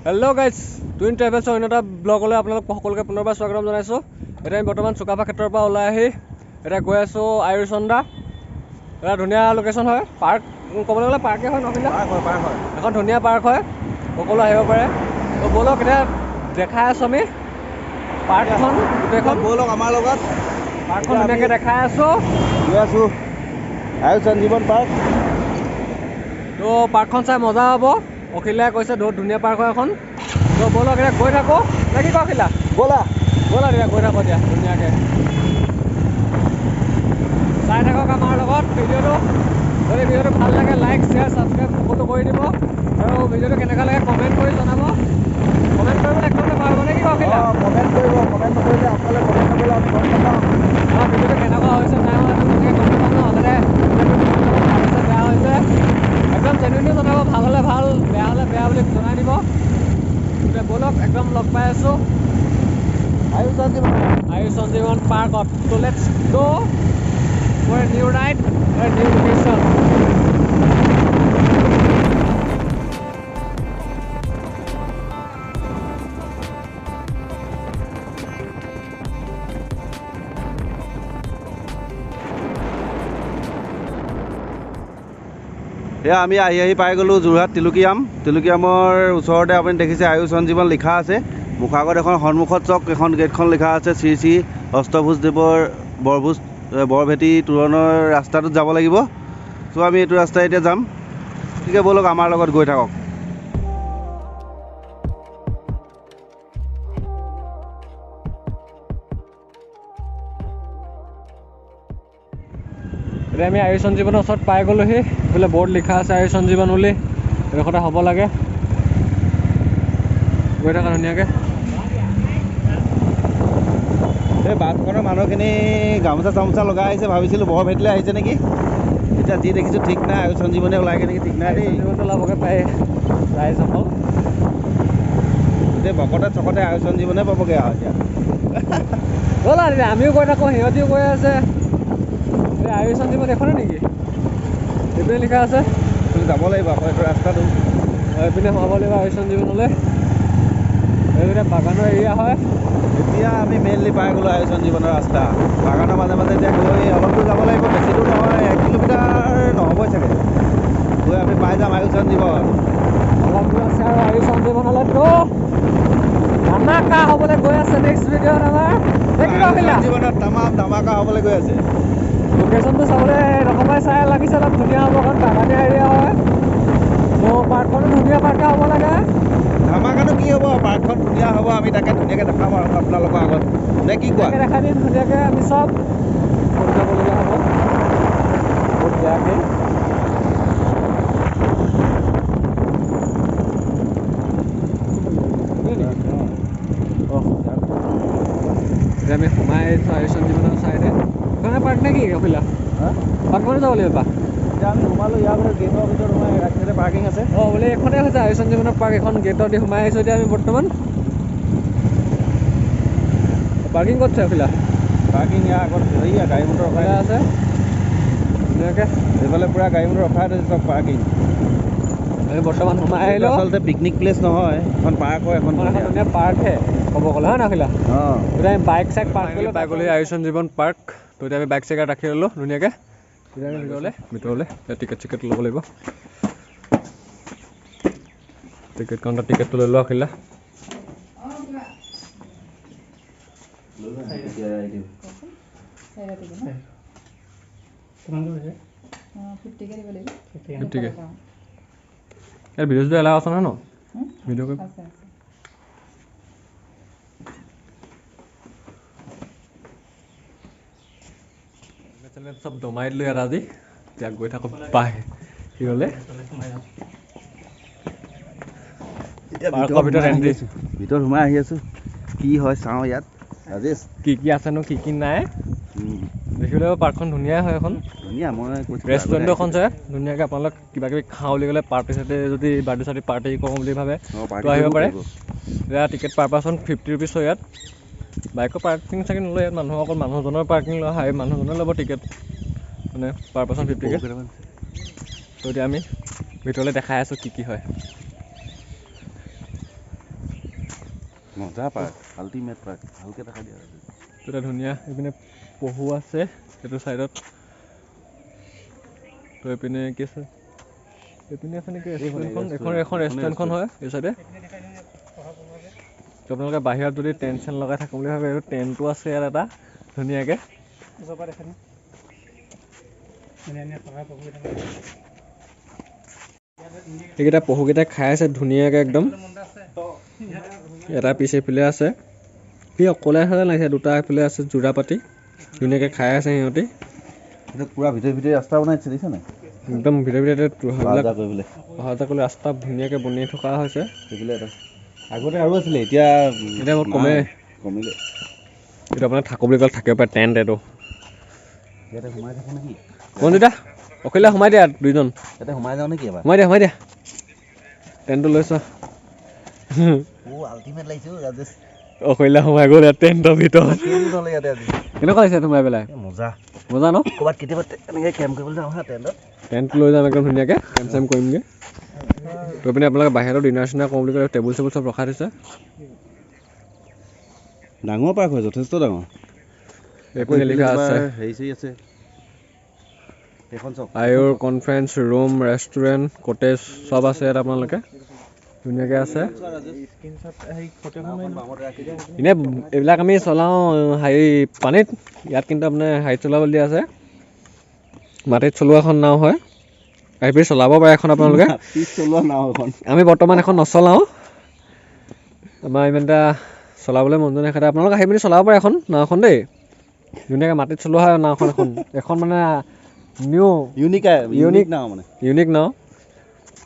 Hello' guys, twin ট্ৰেভেলছৰ অন্য এটা ব্লগলৈ আপোনালোক সকলোকে পুনৰবাৰ স্বাগতম জনাইছোঁ। এতিয়া আমি বৰ্তমান চুকাফা ক্ষেত্ৰৰ পৰা ওলাই আহি এতিয়া গৈ আছোঁ আয়ুৰচন্দা। এটা ধুনীয়া লোকেশ্যন হয়, পাৰ্ক ক'বলৈ গ'লে পাৰ্কে হয় নহ'লে এখন ধুনীয়া পাৰ্ক হয়, সকলো আহিব পাৰে। তো ব'লক এতিয়া দেখাই আছোঁ আমি পাৰ্কখন গোটেইখন। ব'লক আমাৰ লগত পাৰ্কখন ধুনীয়াকৈ দেখাই আছোঁ, গৈ আছোঁ আয়ুৰ সঞ্জীৱন পাৰ্ক। তো পাৰ্কখন চাই মজা হ'ব, অখিলাই কৈছে বহুত ধুনীয়া পাৰ্ক হয় এখন। তো ব'লক এতিয়া গৈ থাকোঁ নে কি কওঁ অখিলা? ব'লা ব'লা তেতিয়া গৈ থাকোঁ দিয়া, ধুনীয়াকৈ চাই থাকক আমাৰ লগত ভিডিঅ'টো। যদি ভিডিঅ'টো ভাল লাগে লাইক শ্বেয়াৰ ছাবস্ক্ৰাইব সকলো কৰি দিব, আৰু ভিডিঅ'টো কেনেকুৱা লাগে কমেণ্ট কৰি জনাব। কমেণ্ট কৰিবলৈ একদম নাপাহৰিব নে কি কওঁ অখিলা? কমেণ্ট কৰিব, কমেণ্ট নকৰিলে আপোনালোকে কমেণ্ট নকৰিলে আমি গম নাপাওঁ আমাৰ ভিডিঅ'টো কেনেকুৱা হৈছে নাই হোৱা, ধুনীয়াকৈ গম নাপাওঁ ন। তাতে ভাল হৈছে বেয়া হৈছে একদম জেনুইনলি জনাব, ভাল হ'লে ভাল বেয়া হ'লে বেয়া বুলি জনাই দিব। গতিকে ব'লক একদম লগ পাই আছোঁ আয়ুৰ সঞ্জীৱন পাৰ্কত। তো let's go for a new ride, a new location. এয়া আমি আহি আহি পাই গ'লোঁ যোৰহাট তিলুকিয়াম। তিলুকিয়ামৰ ওচৰতে আপুনি দেখিছে আয়ুৰ সঞ্জীৱন লিখা আছে। মুখৰ আগত এখন সন্মুখত চাওক এখন গেটখন লিখা আছে শ্ৰী শ্ৰী অষ্টভোজদেৱৰ বৰভোজ বৰভেটি তোৰণৰ ৰাস্তাটোত যাব লাগিব। চ' আমি এইটো ৰাস্তাই এতিয়া যাম। গতিকে ব'লক আমাৰ লগত গৈ থাকক। এতিয়া আমি আয়ুৰ সঞ্জীৱনৰ ওচৰত পাই গ'লোহি। এইফালে বৰ্ড লিখা আছে আয়ুৰ সঞ্জীৱন বুলি, এইডোখৰতে হ'ব লাগে। গৈ থাকা ধুনীয়াকৈ। এই বাছখনৰ মানুহখিনি গামোচা চামোচা লগাই আহিছে, ভাবিছিলোঁ বৰভেটিলৈ আহিছে নেকি। এতিয়া যি দেখিছোঁ ঠিক নাই, আয়ুৰ সঞ্জীৱনে ওলাইগৈ নেকি ঠিক নাই দেই। সঞ্জীৱনটো ওলাবগৈ পায় ৰাইজসকল। গোটেই ভকতে চকতে আয়ুৰ সঞ্জীৱনে পাবগৈ আৰু এতিয়া। ব'লা তেতিয়া আমিও গৈ থাকোঁ, সিহঁতিও গৈ আছে। এই আয়ুৰ সঞ্জীৱন এইখনে নেকি? এইপিনে লিখা আছে। যাব লাগিব আকৌ এইটো ৰাস্তাটো, এইপিনে সোমাব লাগিব আয়ুৰ সঞ্জীৱনলৈ। এইপিনে বাগানৰ এৰিয়া হয়। এতিয়া আমি মেইনলি পাই গ'লোঁ আয়ুৰ সঞ্জীৱনৰ ৰাস্তা। বাগানৰ মাজে মাজে এতিয়া গৈ অলপ দূৰ যাব লাগিব, বেছি দূৰ নহয়, 1 কিলোমিটাৰ নহ'বই চাগে। গৈ আমি পাই যাম আয়ুৰ সঞ্জীৱন। অলপ দূৰ আছে আৰু আয়ুৰ সঞ্জীৱনলৈ। তো ধামাকা হ'বলৈ গৈ আছে নেক্সট ভিডিঅ'ত আমাৰ। জীৱনত তামাম ধামাকা হ'বলৈ গৈ আছে। লোকেশ্যনটো চাবলৈ ৰকমাই চাই লাগিছে, অলপ ধুনীয়া হ'ব কাৰণ বাগানীয়া এৰিয়া হয়। তো পাৰ্কখনো ধুনীয়া পাৰ্কে হ'ব লাগে। ধামাকানো কি হ'ব, পাৰ্কখন ধুনীয়া হ'ব, আমি তাকে ধুনীয়াকৈ দেখাম আৰু আপোনালোকৰ আগত নে কি কোৱা? দেখাই দিম ধুনীয়াকৈ আমি চব। যাবলগীয়া হ'ব বহুত বেয়াকৈ। এতিয়া আমি সোমাই আহিছোঁ আয়ুৰ সঞ্জীৱনৰ চাইডে। এইখনে পাৰ্ক নে কি অখিলা? পাৰ্কখনে যাব লাগিব। এতিয়া আমি সোমালোঁ ইয়াৰ ভিতৰত, গেটৰ ভিতৰত সোমাই ৰাইট চাইডে পাৰ্কিং আছে। অঁ বোলে এইখনে হৈছে আয়ুৰ সঞ্জীৱনৰ পাৰ্ক। এখন গেটৰ দি সোমাই আহিছোঁ এতিয়া আমি বৰ্তমান। পাৰ্কিং ক'ত আছে অখিলা? পাৰ্কিং ইয়াৰ আগত এইয়া গাড়ী মটৰ ৰখাই আছে ধুনীয়াকৈ। এইফালে পূৰা গাড়ী মটৰ ৰখাই থৈছে চব পাৰ্কিং। আমি বৰ্তমান সোমাই আহিলোঁ। আচলতে পিকনিক প্লেচ নহয়, এখন পাৰ্ক হয়, এখন ধুনীয়া পাৰ্কহে ক'ব গ'লে হয় নহয় অখিলা? অঁ। এতিয়া আমি বাইক চাইক পাৰ্ক কৰিলোঁ, পাই গ'লোঁ আয়ুৰ সঞ্জীৱন পাৰ্ক। তো এতিয়া আমি বাইক চাইক ৰাখি ল'লোঁ ধুনীয়াকৈ। এতিয়া আমি ভিতৰলৈ টিকেট চিকেট ল'ব লাগিব। টিকেট কাউণ্টাৰ টিকেটটো লৈ লোৱা অখিলা। ফিফটিকে। ইয়াত ভিডিঅ' চিডিঅ' এলাও আছে নহয় ন? ভিডিঅ' কৰি চব দমাই দিলোঁ ইয়াত আজি। এতিয়া গৈ থাকোঁ বাই হিৰলৈ। ভিতৰত এণ্ট্ৰি, ভিতৰত সোমাই আহি আছোঁ, কি হয় চাওঁ ইয়াত ৰাজেশ কি কি আছেনো কি কি নাই দেখিবলৈ। পাৰ্কখন ধুনীয়াই হয় এখন, ধুনীয়া। মই কৈছোঁ ৰেষ্টুৰেণ্টো এখন চাই ধুনীয়াকৈ। আপোনালোক কিবা কিবি খাওঁ বুলি ক'লে পাৰ্টি চাৰ্টি যদি বাৰ্থডে চাৰ্টি পাৰ্টি কৰোঁ বুলি ভাবে তো আহিব পাৰে। এতিয়া টিকেট পাৰ পাৰ্চন 50 ৰুপিজ হয় ইয়াত। বাইকৰ পাৰ্কিং চাগে নলয় ইয়াত, মানুহ অকল মানুহজনৰ পাৰ্কিং লোৱা হয়, মানুহজনে ল'ব টিকেট মানে পাৰ পাৰ্চন 50কৈ। তো এতিয়া আমি ভিতৰলৈ দেখাই আছোঁ কি কি হয়। মজা পাৰ্ক, আল্টিমেট পাৰ্ক, ভালকৈ দেখাই দিয়া। এটা ধুনীয়া এইপিনে পহু আছে এইটো চাইডত। তো এইপিনে কি আছে? এইপিনে আছে নেকি ৰেষ্টুৰেণ্টখন? এখন ৰেষ্টুৰেণ্টখন হয় এই চাইডে। তো আপোনালোকে বাহিৰত যদি টেণ্ট চেণ্ট লগাই থাকোঁ বুলি ভাবে, এইটো টেণ্টটো আছে ইয়াত এটা ধুনীয়াকৈ। এইকেইটা পহুকেইটা খাই আছে ধুনীয়াকৈ একদম। এটা পিচ এইফালে আছে, সি অকলে আছে লাগিছে, দুটা এইফালে আছে যোৰা পাতি ধুনীয়াকৈ খাই আছে সিহঁতি। পুৰা ভিতৰি ভিতৰি ৰাস্তা বনাইছে, দেখিছা নাই? একদম ভিতৰি ভিতৰি অহা যোৱা কৰিবলৈ ৰাস্তা ধুনীয়াকৈ বনি থকা হৈছে। সেইফালে এটা আগতে আৰু আছিলে, এতিয়া এতিয়া বহুত কমে কমিলে। এইটো আপোনাৰ থাকোঁ বুলি ক'লে থাকিব পাৰে টেণ্ট এইটো। ইয়াতে সোমাই থাকোঁ নেকি? মঞ্জিতা অখিলা সোমাই দিয়া, দুইজন ইয়াতে সোমাই যাওঁ নেকি এবাৰ? সোমাই দিয়া, সোমাই দিয়া, টেণ্টটো লৈ চোৱা। আল্টিমেট লাগিছে ৰাজেশ। অখিলা সোমাই গ'ল ইয়াত টেণ্টৰ ভিতৰত। কেনেকুৱা লাগিছে সোমাই পেলাই? মজা মজা ন? ক'ৰবাত কেতিয়াবা এনেকৈ কেম্প কৰিবলৈ যাওঁ হা, টেণ্টত টেণ্ট লৈ যাম একদম ধুনীয়াকৈ, কেম্প চেম্প কৰিমগৈ। তো পিনে আপোনালোকে বাহিৰত ডিনাৰ চিনাৰ কৰোঁ বুলি ক'লে টেবুল চেবুল চব ৰখাই থৈছে। ডাঙৰ পাৰ্ক হয়, যথেষ্ট ডাঙৰ। এইপিনে লিখা আছে হেৰি চেৰি আছে, এইখন চাওক, আয়ুৰ কনফাৰেঞ্চ ৰুম, ৰেষ্টুৰেণ্ট, কটেজ চব আছে ইয়াত আপোনালোকে ধুনীয়াকৈ আছে। এনেই এইবিলাক আমি চলাওঁ হেৰি পানীত, ইয়াত কিন্তু আপোনাৰ হেৰিত চলাবলৈ দিয়া আছে, মাটিত চলোৱা এখন নাও হয়। আহি পিনি চলাব পাৰে এখন আপোনালোকে। চলোৱা নাও এখন আমি বৰ্তমান এখন নচলাওঁ, আমাৰ ইমান এটা চলাবলৈ মন যোৱা নাই। আপোনালোক আহি পিনি চলাব পাৰে এখন নাওখন দেই, ধুনীয়াকৈ মাটিত চলোৱা হয় নাওখন। এখন এখন মানে নিউ ইউনিক ইউনিক নাও, মানে ইউনিক নাও।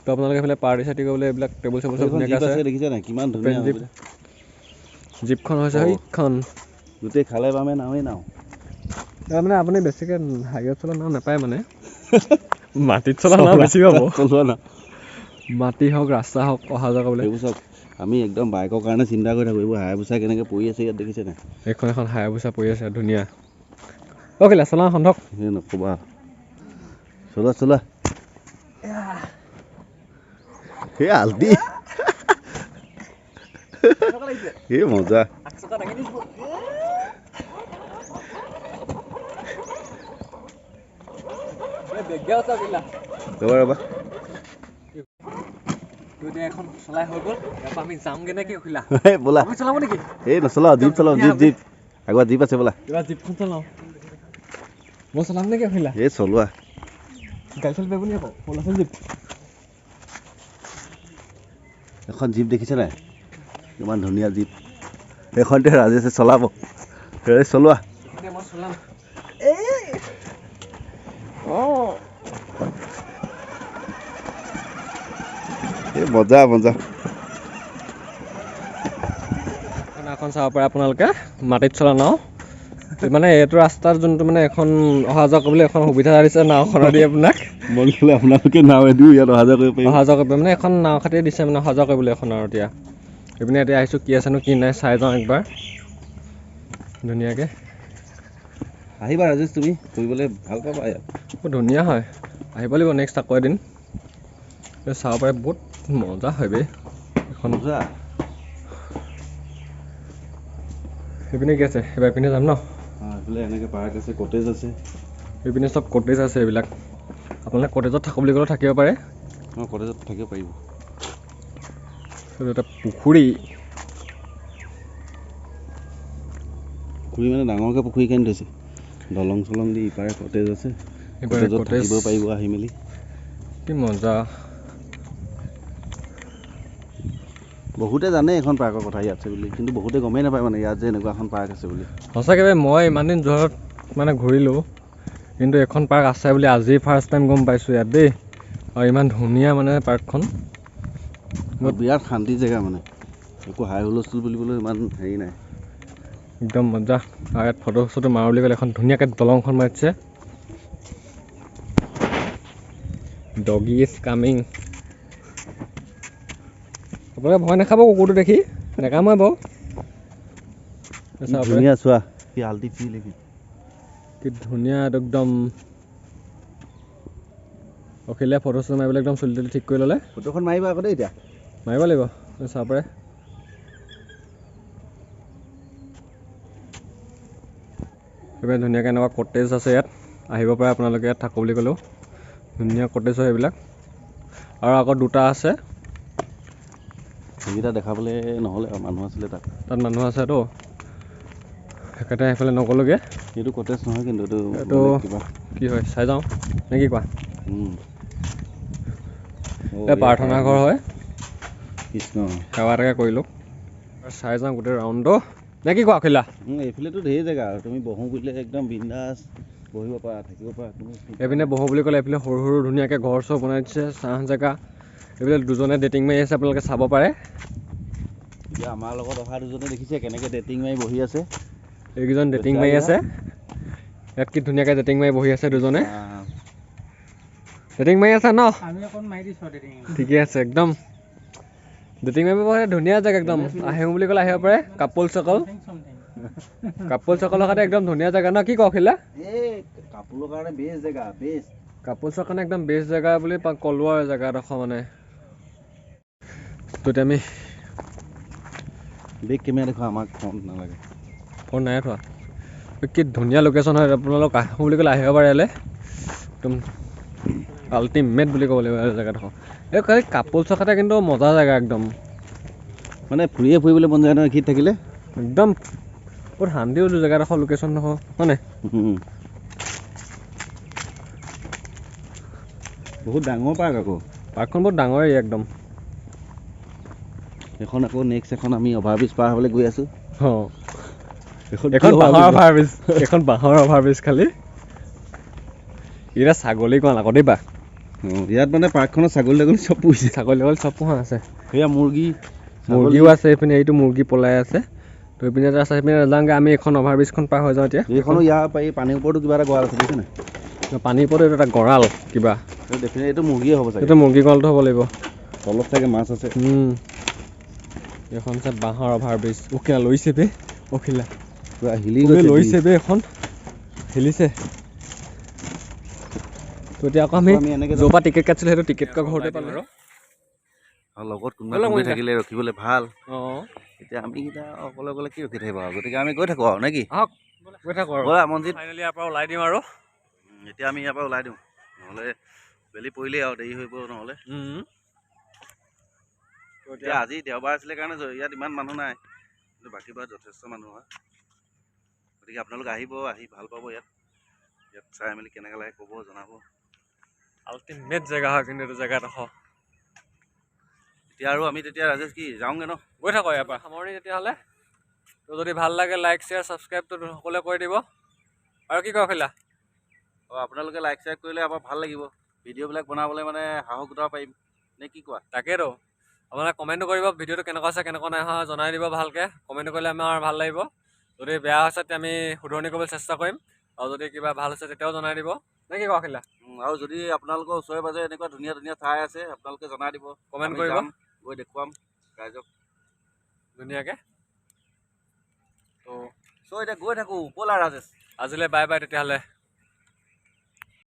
তো আপোনালোকে এইফালে পাৰ্টি চাৰ্টি কৰিবলৈ এইবিলাক টেবুল চেবুল চব ধুনীয়াকৈ আছে। দেখিছে নাই কিমান ধুনীয়া জীপখন হৈছে সেইখন, গোটেই খালে বামে নাৱেই নাও। মানে আপুনি বেছিকৈ হাৰিয়ত চলোৱা নাও নাপায়, মানে মাটিত চলা নাও বেছি পাব। চলোৱা নাও, মাটি হওক ৰাস্তা হওক অহা যোৱা কৰিবলৈ। এইবোৰ চাওক, আমি একদম বাইকৰ কাৰণে চিন্তা কৰি থাকোঁ, এইবোৰ হায়াবুচা কেনেকৈ পৰি আছে ইয়াত দেখিছে নাই? এইখন এখন হায়াবুচা পৰি আছে ধুনীয়া। অ'কেলা চলাওঁ এখন ধৰক। নক'বা, চলোৱা চলোৱা। সেই আল্টি, সেই মজা। ৰ'বা ৰ'বা, ব'লা। এই নচলাওঁ, জীপ চলাওঁ, জীপ জীপ আগত জীপ আছে, ব'লা। জীপখন চলাওঁ, মই চলাম নেকি অখিলা? এই চলোৱা। গাড়ী চালি পাৰিব নি আকৌ? ব'লাচোন জীপ। এখন জীপ দেখিছে নাই? ইমান ধুনীয়া জীপ এইখনতে ৰাজেশে চলাব। ৰাজেশ চলোৱা। এই মজা মজা। এখন চাব পাৰে আপোনালোকে, মাটিত চলা নাও। মানে এইটো ৰাস্তাত যোনটো মানে এখন অহা যোৱা কৰিবলৈ এখন সুবিধা দিছে নাওখনৰ দি আপোনাক। মন গ'লে আপোনালোকে নাৱেদিও ইয়াত অহা যোৱা কৰিব পাৰিব। অহা যোৱা কৰিব মানে এখন নাও খাটিয়ে দিছে মানে অহা যোৱা কৰিবলৈ এখন। আৰু এতিয়া এইপিনে এতিয়া আহিছোঁ, কি আছেনো কি নাই চাই যাওঁ একবাৰ ধুনীয়াকৈ। আহিবা ৰাজেশ, তুমি ফুৰিবলৈ ভাল পাবা ইয়াত, বহুত ধুনীয়া হয়। আহিব লাগিব নেক্সট আকৌ এদিন, চাব পাৰে, বহুত মজা হয় বে এখন। মজা। সেইপিনে কি আছে? এইবাৰ এইপিনে যাম ন? এইফালে এনেকৈ পাৰ্ক আছে, কটেজ আছে। এইপিনে চব কটেজ আছে এইবিলাক, আপোনালোকে কটেজত থাকোঁ বুলি ক'লেও থাকিব পাৰে। অঁ, কটেজত থাকিব পাৰিব। এইটো এটা পুখুৰী। পুখুৰী মানে ডাঙৰকৈ পুখুৰী খান্দি থৈছে, দলং চলং দি। ইপাৰে কটেজ আছে, এইপাৰে কটেজত কটেজ থাকিব পাৰিব আহি মেলি। কি মজা। বহুতে জানে এইখন পাৰ্কৰ কথা ইয়াত আছে বুলি, কিন্তু বহুতে গমেই নাপায় মানে ইয়াত যে এনেকুৱা এখন পাৰ্ক আছে বুলি। সঁচাকৈ মই ইমান দিন যোৰহাটত মানে ঘূৰিলোঁ, কিন্তু এখন পাৰ্ক আছে বুলি আজি ফাৰ্ষ্ট টাইম গম পাইছোঁ ইয়াত দেই। আৰু ইমান ধুনীয়া মানে পাৰ্কখন, বিৰাট শান্তি জেগা, মানে একো হাই হুলস্থুল বুলিবলৈ ইমান হেৰি নাই, একদম মজা। আৰু ইয়াত ফটো চটো মাৰোঁ বুলি ক'লে এখন ধুনীয়াকৈ দলংখন মাৰিছে। Doggy is coming. আপোনালোকে ভয় নাখাব কুকুৰটো দেখি, নেকামোৰে বাৰু। ধুনীয়া চোৱা, কি আল্টি ফিল, কি ধুনীয়া একদম। অখিলে ফটো চটো মাৰিবলৈ একদম চুলি তুলি ঠিক কৰি ল'লে। ফটোখন মাৰিবা আকৌ দেই, এতিয়া মাৰিব লাগিব। চাব পাৰে। এইপিনে ধুনীয়াকৈ এনেকুৱা কটেজ আছে, ইয়াত আহিব পাৰে আপোনালোকে, ইয়াত থাকোঁ বুলি ক'লেও ধুনীয়া কটেজ হয় এইবিলাক। আৰু আকৌ দুটা আছে, সেইকেইটা দেখাবলৈ নহ'লে আৰু মানুহ আছিলে তাত, তাত মানুহ আছেতো সেইকাৰণে সেইফালে নগ'লোগৈ। এইটো কটেজ নহয় কিন্তু এইটো কিবা কি হয় চাই যাওঁ নে কি কোৱা? এই প্ৰাৰ্থনা ঘৰ হয়, কৃষ্ণ সেৱা এটাকে কৰিলোঁ, চাই যাওঁ গোটেই ৰাউণ্ডটো নে কি কোৱা অখিলা? এইফালেতো ঢেৰ জেগা আৰু তুমি বহোঁ বুলিলে একদম বিন্দাছ বহিব পাৰা, থাকিব পাৰা। কোনো এইপিনে বহোঁ বুলি ক'লে এইফালে সৰু সৰু ধুনীয়াকৈ ঘৰ চৰ বনাই দিছে, চাহ জেগা। এইফালে দুজনে ডেটিং মাৰি আছে, আপোনালোকে চাব পাৰে। এতিয়া আমাৰ লগত অহা দুজনে দেখিছে কেনেকৈ ডেটিং মাৰি বহি আছে, এইকেইজন ডেটিং মাৰি আছে ইয়াত, কি ধুনীয়াকৈ ডেটিং মাৰি বহি আছে দুজনে। ডেটিং মাৰি আছে ন? ঠিকে আছে, একদম ডেটিং মাৰিব পাৰে, ধুনীয়া জেগা একদম। আহিম বুলি ক'লে আহিব পাৰে, কাপল চাকল, কাপল চাকলৰ কাৰণে একদম ধুনীয়া জেগা ন কি কওঁ অখিলা? কাপোৰৰ কাৰণে বেষ্ট জেগা, বেষ্ট কাপলছৰ কাৰণে একদম বেষ্ট জেগা বুলি ক'লো আৰু জেগাডোখৰ মানে। তো এতিয়া আমি বেগ কেমেৰা দেখুৱা, আমাক ফোন নালাগে, ফোন নাই থোৱা। কি ধুনীয়া লোকেশ্যন হয়, আপোনালোক আহোঁ বুলি ক'লে আহিব পাৰে ইয়ালৈ, একদম আল্টিমেট বুলি ক'ব লাগিব জেগাডোখৰ। এই খালি কাপলছৰ কাৰণে কিন্তু মজা জেগা একদম, মানে ফুৰিয়ে ফুৰিবলৈ মন যায় ন এইখিনিত থাকিলে, একদম বহুত শান্তিও জেগাডোখৰ, লোকেশ্যনডোখৰ হয়নে? বহুত ডাঙৰ পাৰ্ক আকৌ, পাৰ্কখন বহুত ডাঙৰেই একদম। এখন আকৌ নেক্সট এখন আমি অভাৰব্ৰিজ পাৰ হ'বলৈ গৈ আছোঁ। অঁ, এখন বাঁহৰ অভাৰব্ৰিজ, এখন বাঁহৰ অভাৰব্ৰিজ খালি। এতিয়া ছাগলী গঁৰাল আকৌ দেই বা। ইয়াত মানে পাৰ্কখনত ছাগলী তাগলী চব পুহিছে, ছাগলী তাগলী চব পোহা আছে। সেয়া মুৰ্গী, মুৰ্গীও আছে এইপিনে, এইটো মুৰ্গী পলাই আছে। তো এইপিনে এটা আছে, সেইপিনে নাযাওঁগৈ আমি, এইখন অভাৰব্ৰিজখন পাৰ হৈ যাওঁ এতিয়া। এইখনো ইয়াৰ পৰা এই পানীৰ ওপৰতো কিবা এটা গঁৰাল আছে, দেখিছে নাই? পানীৰ ওপৰতো এইটো এটা গঁৰাল কিবা, এইটো মুৰ্গীয়ে হ'ব চাগে, এইটো মুৰ্গী গঁৰালটো হ'ব লাগিব। তলত চাগে মাছ আছে। এইখন আছে বাঁহৰ অভাৰব্ৰিজ। অখিলা লৈছে বে, অখিলা পুৰা হিলি গৈছে, লৈছে বে এখন, হিলিছে। তো এতিয়া আকৌ আমি য'ৰ পৰা টিকেট কাটিছিলোঁ সেইটো টিকেট কটা ঘৰতে পালোঁ। আৰু লগত কোনোবা কোনোবা থাকিলে ৰখিবলৈ ভাল। অঁ, এতিয়া আমি কেইটা অকলে অকলে কি ৰখি থাকিব আৰু, গতিকে আমি গৈ থাকোঁ আৰু নে কি? আহক গৈ থাকোঁ আৰু। ব'লা মনজিত, ফাইনেলি ইয়াৰ পৰা ওলাই দিওঁ আৰু। এতিয়া আমি ইয়াৰ পৰা ওলাই দিওঁ, নহ'লে বেলি পৰিলেই আৰু দেৰি হৈ পৰিব নহ'লে। এতিয়া আজি দেওবাৰ আছিলে কাৰণে ইয়াত ইমান মানুহ নাই, কিন্তু বাকীবাৰ যথেষ্ট মানুহ হয়। গতিকে আপোনালোক আহিব, আহি ভাল পাব ইয়াত, ইয়াত চাই মেলি কেনেকুৱা লাগে ক'ব, জনাব। আল্টিমেট জেগা হয় কিন্তু এইটো জেগাডোখৰ। এতিয়া আৰু আমি তেতিয়া ৰাজেশ কি যাওঁগৈ ন? গৈ থাকোঁ ইয়াৰ পৰা, সামৰণি তেতিয়াহ'লে। তো যদি ভাল লাগে লাইক শ্বেয়াৰ ছাবস্ক্ৰাইবটো সকলোৱে কৰি দিব। আৰু কি কয় অখিলা? অঁ, আপোনালোকে লাইক শ্বেয়াৰ কৰিলে আমাৰ ভাল লাগিব, ভিডিঅ'বিলাক বনাবলৈ মানে সাহস গোটাব পাৰিম নে কি কোৱা? তাকেতো, আপোনালোকে কমেণ্টো কৰিব ভিডিঅ'টো কেনেকুৱা হৈছে কেনেকুৱা নাই হোৱা জনাই দিব ভালকৈ। কমেণ্ট কৰিলে আমাৰ ভাল লাগিব। যদি বেয়া হৈছে তেতিয়া আমি শুধৰণি কৰিবলৈ চেষ্টা কৰিম, আৰু যদি কিবা ভাল হৈছে তেতিয়াও জনাই দিব নে কি কোৱা অখিলা? আৰু যদি আপোনালোকৰ ওচৰে পাজৰে এনেকুৱা ধুনীয়া ধুনীয়া ঠাই আছে আপোনালোকে জনাই দিব, কমেণ্ট কৰিব, গৈ দেখুৱাম ৰাইজক ধুনীয়াকৈ। তো চ' এতিয়া গৈ থাকোঁ, ব'লা ৰাজেশ, আজিলৈ বাই বাই তেতিয়াহ'লে।